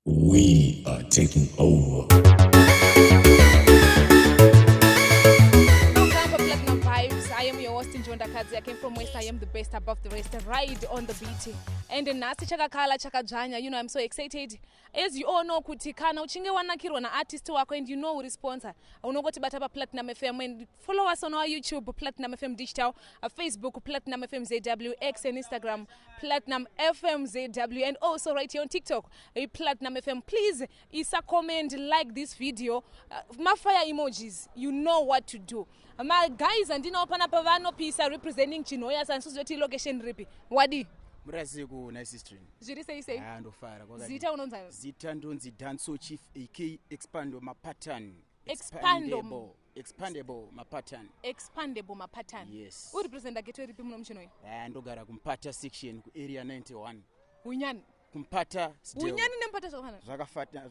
We are taking over. Platinum Vibes. I am your host Chinhoyi Gadzema. I came from West. I am the best above the rest. Ride on the beat. And nasi chakakala chakajanya. You know, I'm so excited. As you all know, kuti kana uchinge wanakirwa na artist wako and you know sponsor. Unogoti batapa Platinum FM and follow us on our YouTube Platinum FM Digital, Facebook Platinum FM ZW, X and Instagram Platinum FM ZW, and also right here on TikTok Platinum FM. Please, isa comment, like this video, fire emojis. You know what to do. My guys, and pana pavano pisa representing Chinhoyi and Suzoti location ripi. Wadi. Muraziku nice stream. Ziri say. Ando fara. Zita unonza. Zita ndonzi danso chief AK expando ma pattern. Expandable ma pattern. Expandable ma pattern. Yes. Who represent geto ripi muno Chinhoyi? Ndogara kumpata section ku area 91. Unyani. Kumpata still. Unyani nempata zokana.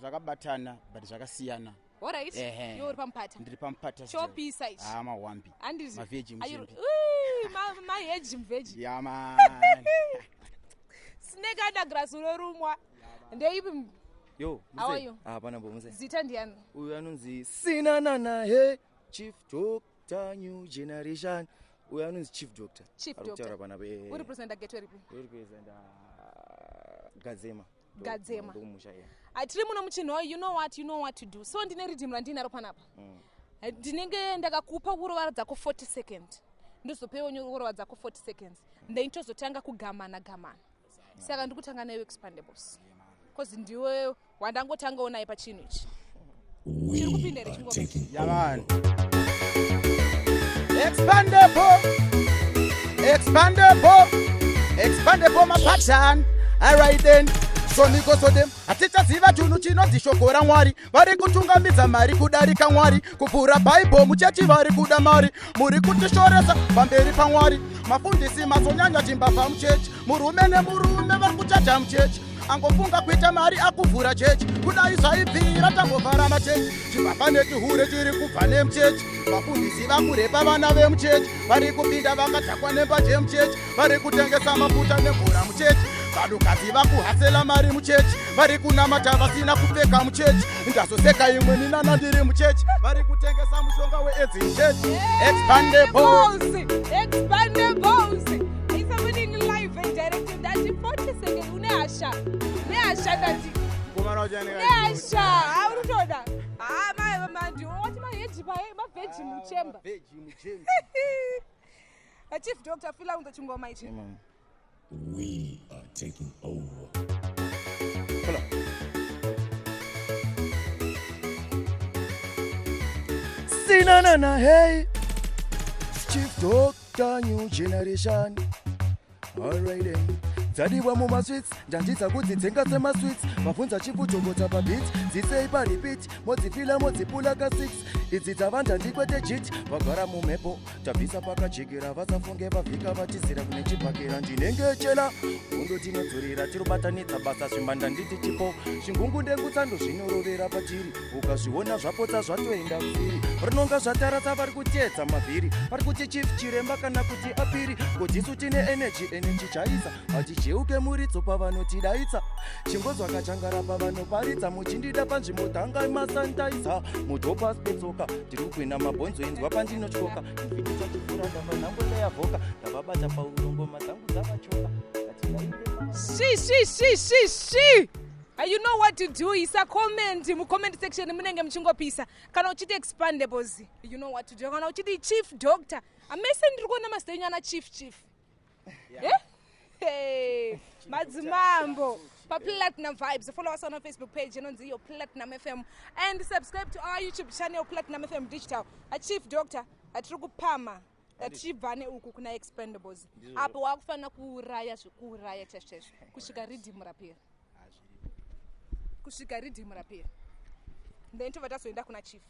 Zakabatana but zakasiyana. All right. You're pampata. Ndiri pampata. Chopi size. Mawambi. And is ma veggie mjimbi. My edge veggie. Yeah man. Snake under grass urumwa. They even Yo, how are you? Bana bomuze. Zita ndiani. Uyu anunzi sinanana hey Chief Doctor New Generation. Uyu anunzi Chief Doctor. Chief Doctor. Who represent geto ripi? Represent Gadzema. Gadzema. Atiri muno Chinhoyi, you know what to do. So ndine ridimra ndinaro panapa. Ndinenge ndakakupa urova dzako 40 seconds. Ndozopewa urova dzako 40 seconds. Ndechozotanga kugamana. Saka ndikutanga nayo expandables. Because ndiwe wandangotanga unaye pachinhu ichi. We are taking over. Expandable my pattern. Alright then. So niko so dem atichaziva tunhu chinozishokora Mwari vari kutungamidza mari kudarika Mwari kupfura Bible muchechi vari kuda mari muri kutishoresa pamberi paMwari mafundisi mazonyanya chimbavha muchechi murume nemurume vari kuchacha muchechi angofunga kuita mari akuvhura chechi kudai zvaibvira tangovhara machechi chimbavha nechihure chiri kubva nemuchechi vafundisi vakurepa vana vemuchechi vari kupinda vakadhakwa nembaje muchechi vari kutengesa mafuta nemvura muchechi vanhukadzi vakuhasela mari muchechi vari kunamata vasina kupfeka muchechi ndazoseka imwe ninana ndiri muchechi vari kutengesa mushonga weedzi muchechi expandables. It's happening live and directed that in 40 seconds uneasha dati neasha aurutoda mandi wati maheji maveji muchemba Chief Doctor fila unza chungoma ichi. We are taking over. Hello. Sinanana hey Chief Doctor New Generation. Alright then. Dzadiwa muma sweets, njandidza kudzidzenga sema sweets. Mabvunza chifutogota pabeat, dzisei parepeat, modzifila modzipula ka6. Idzi dzavanda ndikwete jit, vagara mumhepo, tabvisa pakajekera vasafunge vavhika vatizira kune chibhakera ndinenge chela. Undo tinodzorera tirobatanidza basa zvimbanda nditi chipo. Shingungu ndengutsando zvinorovera patiri, ukazviona zvapotsa zvatoenda kusiri. Rinonga zvatarasa vari kutiedza mavhiri, vari kuti Chief Chiremba kana kuti apiri. Kodzisu tine energy chaisa, jeuke muritso pavanotidaitsa chingodzwa kachangara pavanoparidza muchindida panzvimbo tanga masantaisa mutopas petsoka tiri kuenda mabhonzo enzwa pandinotyoka ivhiti chachifura ndamanhango ndayavhoka ndavabata paurongoma dzangu dzavachoka shi you know what to do. Isa comment mu comment section munenge mchingopisa kana uchiti expandables, you know what to do. Kana uchiti Chief Doctor amese ndiri kuona mastenyana chief Hey, Madzimambo, Platinum Vibes. Follow us on our Facebook page, your Platinum FM, and subscribe to our YouTube channel, Platinum FM Digital. A Chief Doctor, a Truku Pama, a Chief Vane Ukuna Expendables. Apo wakufana kuraya chesh. Kushika redeem rapia. The introvert so indakuna Chief.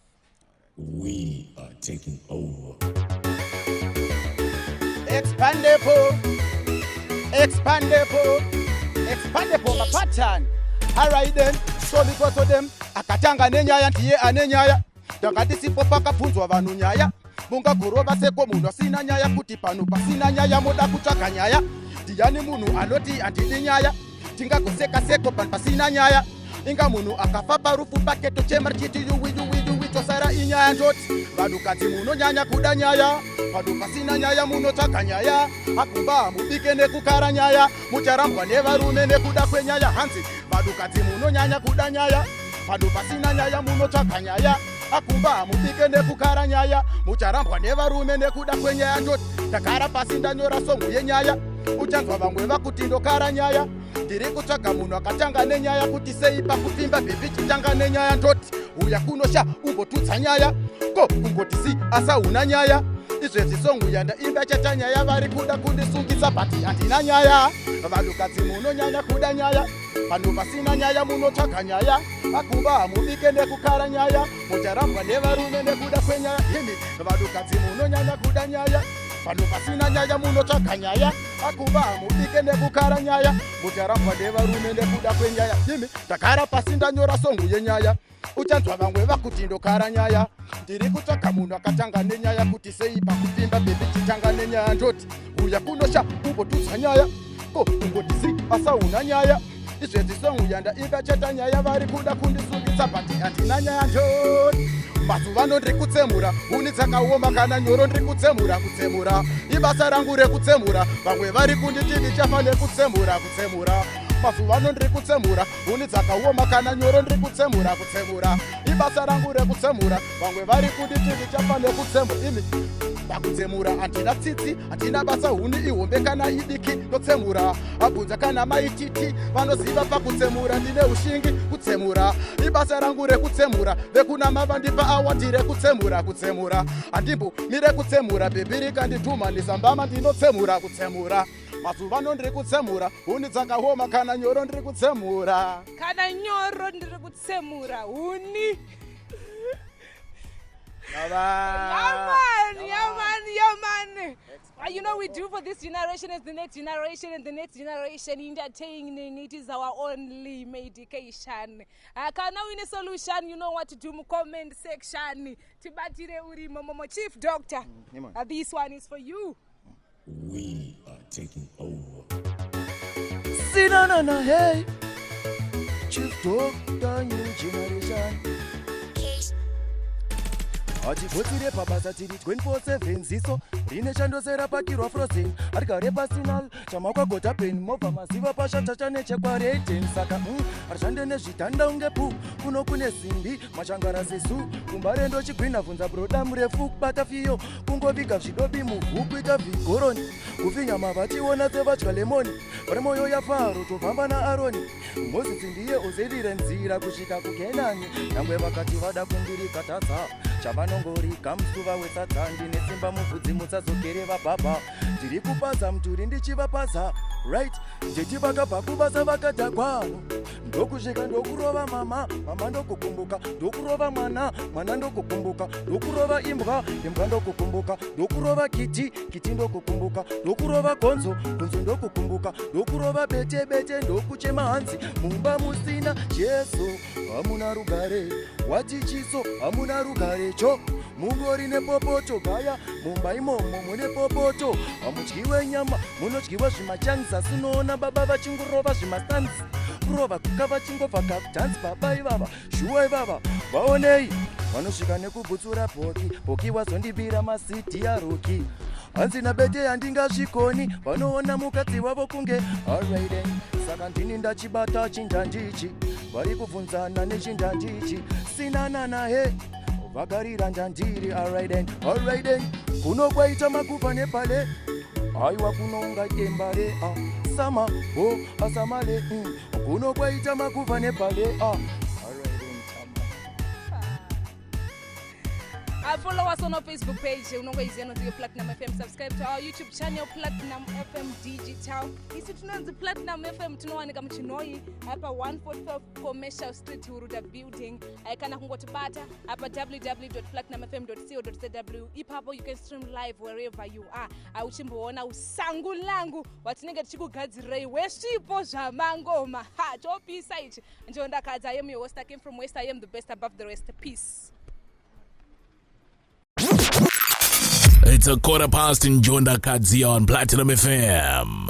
We are taking over. Expandable my pattern. Alright then, so because of them akatanga nenyaya ndiye anenyaya takati sipo pakabvunzwa vanhu nyaya mungagorova seko munhu asina nyaya kuti pano pasina nyaya moda kutsvaga nyaya ndiani munhu anoti handidi nyaya tingagoseka seko pano pasina nyaya inga munhu akafa parufu pake tochema chiti yuwi tosara inyaya njoti vadukadzi munonyanya kuda nyaya vanhu pasina nyaya munotsvaga nyaya akumba mubike nekukara nyaya mucharambwa nevarume nekuda kwenyaya hanzi vadukadzi munonyanya kuda nyaya vanhu pasina nyaya munotsvaga nyaya akumba mubike nekukara nyaya mucharambwa nevarume nekuda kwenyaya ndoti ndagara pasi ndanyora songo yenyaya uchanzwa vamwe vakuti ndokara nyaya ndiri kutsvaga munhu akatanga nenyaya kuti sei pakupimba bhebhi chitanga nenyaya ndoti uya kunosha umbotutsa nyaya ko kungoti si asauna nyaya izvezvi songu yandaimba chata nyaya vari kuda kundisungisa bhati handina nyaya vanhukadzi munonyanya kuda nyaya vanhu pasina nyaya munotsvaga nyaya akumba hamubike nekukara nyaya mucharambwa nevarume nekuda kwenyaya imi vanhukadzi munonyanya kuda nyaya vanhu pasina nyaya munotsvaga nyaya akumba hamubike nekukara nyaya mucharambwa nevarume nekuda kwenyaya imi ndagara pasi ndanyora songu yenyaya uchanzwa vamwe vakuti ndokara nyaya ndiri kutsvaga munhu akatanga nenyaya kuti sei pakupimba bhebhi chitanga nenyaya ndoti uya kunosha umbotutsa nyaya ko kungoti si asauna nyaya izvezvi songu yandaimba chata nyaya vari kuda kundisungisa bhati handina nyaya ndoti mazuva ndiri kutsemura huni dzakaoma kana nyoro ndiri kutsemura ibasa rangu rekutsemura vamwe vari kunditi ndichafa nekutsemura mazuva ndiri kutsemura huni dzakaoma kana nyoro ndiri kutsemura ibasa rangu rekutsemura vamwe vari kunditi ndichafa nekutsemura imi pakutsemura handina tsitsi handina basa huni ihombe kana idiki totsemura abvunza kana maititi vanoziva pakutsemura ndine ushingi kutsemura ibasa rangu rekutsemura vekunama vandipa awadi rekutsemura handimbo mire kutsemura bhebhi rikanditumanisa mbama ndinotsemura mazuva ndiri kutsemura huni dzakaoma kana nyoro ndiri kutsemura huni Yeah, man. You know we do for this generation as the next generation, and the next generation entertaining it is our only medication. Kana win a solution, you know what to do. Comment section. Tibatire uri momo chief doctor. This one is for you. We are taking over. Sinana, hey, chief doctor, new generation. Hatipotsire pabasa tiri 24/7 ziso rine chandosera pakirwa frozen arikare pasinal chamakwagota pen mobva maziva pashatacha nechekwareten saka arishande nezvitanda unge pu kuno kune simbi machangara sesu kumbarendo chigwina bvunza broda murefu kubata fiyo kungoviga zvidobi muvhu kuita vigoroni kufinya mavationa sevadya lemoni vari moyo yafaro tofamba naaroni mozisi ndiye ozerire nzira kusvika kukenani nyangwe vakati vada kundirikatadza chavanongorika musuva wesadza ndine simba mubvudzi musazokereva bhabha ndiri kupaza muturi ndichivapaza right ndeti vakabva kubasa vakadhagwano ndokusvika ndokurova mama ndokukumbuka ndokurova mwana ndokukumbuka ndokurova imbwa ndokukumbuka ndokurova kiti ndokukumbuka ndokurova gonzo ndokukumbuka ndokurova bete ndokuchema hanzi mumba musina jesu hamuna rugare wati chiso hamuna rugare cho mungori nepopoto gaya mumba imomo mune popoto hamudyiwe nyama munodyiwa zvimachanisa sinoona baba vachingorova zvimastanzi kurova kuka vachingobva kakudhansi baba ivava shuwa ivava vaonei vanosvika nekubvutsura boki wazondibira masiti yaroki hanzi nabete handingazvikoni vanoona mukadzi wavo kunge alrighten saka ndini ndachibata chinjanjichi vari kubvunzana nechinjanjichi sinanana he vagarira njandiri alrighten kuno kwaita makupa nepale aiwa kunonga embare sama asamale kuno kwaita makupa nepale Follow us on our Facebook page. Unongwa Platinum FM. Subscribe to our YouTube channel Platinum FM Digital. Isi tunanzi Platinum FM tunowanika mchinhoyi hapa 145 Commercial Street Huruda Building. Kana kungotibata hapa www.platinumfm.co.zw. Ipapo you can stream live wherever you are. Uchimboona usangu langu watinenge tichikugadzirei weshipo zvamangoma. Chopisa ichi. Njonda Kadza, I am your host. I came from West. I am the best above the rest. Peace. It's 1:15 in Chinhoyi Gadzema on Platinum FM.